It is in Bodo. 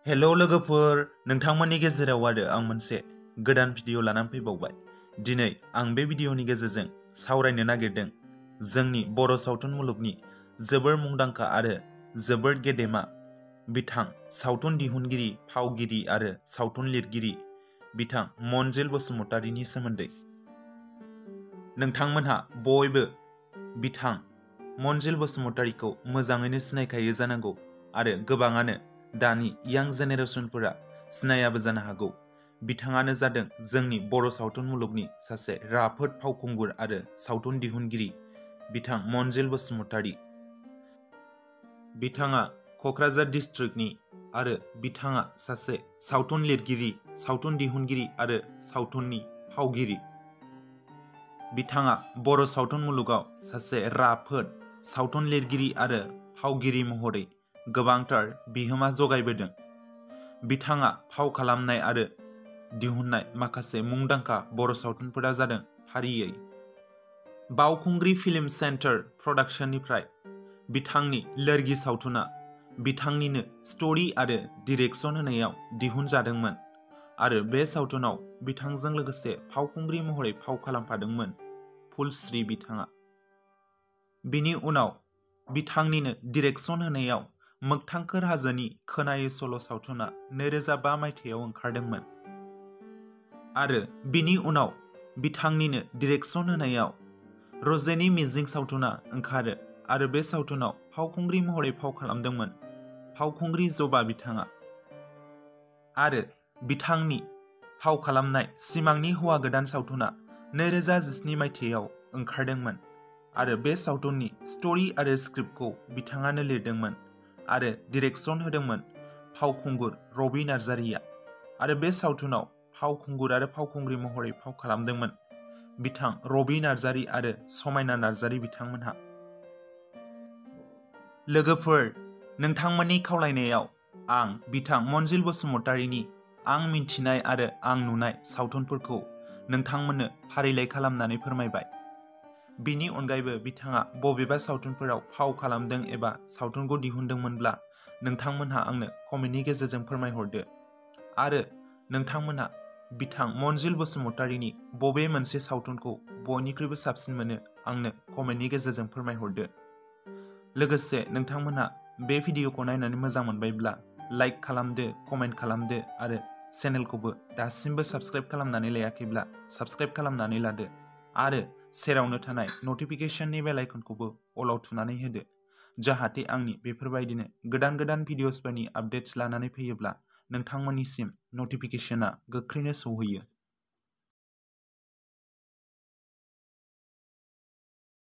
हेल' लोगोफोर, नोंथांमोननि गेजेराव आं मोनसे गोदान भिडिअ लानानै फैबावबाय। दिनै आं बे भिडिअनि गेजेरजों सावरायनो नागिरदों जोंनि बर' सावथुन मुलुगनि जोबोर मुंदांखा आरो जोबोर गेदेमा बिथां सावथुन दिहुनगिरि, फावगिरि आरो सावथुन लिरगिरि बिथां मनजिल बसुमतारीनि सोमोन्दै। नोंथांमोनहा बयबो बिथां मनजिल बसुमतारीखौ मोजाङैनो सिनायखायो जानांगौ आरो गोबाङानो दानि यां जेनेरेसनफोरा सिनायाबो जानो हागौ। बिथाङानो जादों जोंनि बर' सावथुन मुलुगनि सासे राफोद फावखुंगुर आरो सावथुन दिहुनगिरि बिथां मनजिल बसुमतारी। बिथाङा क'क्राझार डिस्ट्रिक्टनि आरो बिथाङा सासे सावथुन लिरगिरि, सावथुन दिहुनगिरि आरो सावथुननि फावगिरि। बिथाङा बर' सावथुन मुलुगाव सासे राफोद सावथुन लिरगिरि आरो फावगिरि महरै गोबांथार बिहोमा जगायबोदों। बिथाङा फाव खालामनाय आरो दिहुननाय माखासे मुंदांखा बर' सावथुनफोरा जादों फारियै बावखुंग्रि फिल्म सेन्टार प्रडाक्शननिफ्राय बिथांनि लोरगि सावथुना बिथांनिनो स्ट'रि आरो डिरेक्सन होनायाव दिहुनजादोंमोन आरो बे सावथुनाव बिथांजों लोगोसे फावखुंग्रि महरै फाव खालामफादोंमोन फुलस्रि बिथाङा। बिनि उनाव बिथांनिनो डिरेक्सन होनायाव मोगथांखोर हाजोनि खोनायै सल' सावथुना 2005 मायथाइयाव ओंखारदोंमोन आरो बिनि उनाव बिथांनिनो डिरेक्सन होनायाव रजेनि मिजिं सावथुना ओंखारो आरो बे सावथुनाव फावखुंग्रि महरै फाव खालामदोंमोन फावखुंग्रि जबा बिथाङा। आरो बिथांनि फाव खालामनाय सिमांनि हौवा गोदान सावथुना 2017 मायथाइयाव ओंखारदोंमोन आरो बे सावथुननि स्ट'रि आरो स्क्रिप्टखौ बिथाङानो लिरदोंमोन आरो डिरेक्सन होदोंमोन फावखुंगुर रबि नार्जारिया। आरो बे सावथुनाव फावखुंगुर आरो फावखुंग्रि महरै फाव खालामदोंमोन बिथां रबि नार्जारि आरो समायना नार्जारि बिथांमोनहा। लोगोफोर, नोंथांमोननि खावलायनायाव आं बिथां मनजिल बसुमतारीनि आं मिन्थिनाय आरो आं नुनाय सावथुनफोरखौ नोंथांमोननो फारिलाइ खालामनानै फोरमायबाय। बिनि अनगायैबो बिथाङा बबेबा सावथुनफोराव फाव खालामदों एबा सावथुनखौ दिहुनदोंमोनब्ला नोंथांमोनहा आंनो कमेन्टनि गेजेरजों फोरमायहरदो आरो नोंथांमोनहा बिथां मनजिल बसुमतारीनि बबे मोनसे सावथुनखौ बयनिख्रुइबो साबसिन मोनो आंनो कमेन्टनि गेजेरजों फोरमायहरदो। लोगोसे नोंथांमोनहा बे भिडिअखौ नायनानै मोजां मोनबायब्ला लाइक खालामदो, कमेन्ट खालामदो आरो चेनेलखौबो दासिमबो साबस्क्राइब खालामनानै लायाखैब्ला साबस्क्राइब खालामनानै लादो आरो सेरावनो थानाय नटिफिकेशननि बेल आइकनखौबो अलाव थुनानै होदो, जाहाथे आंनि बेफोरबायदिनो गोदान गोदान भिडिअसफोरनि आपडेट्स लानानै फैयोब्ला नोंथांमोननिसिम नटिफिकेशना गोख्रैनो सौहैयो।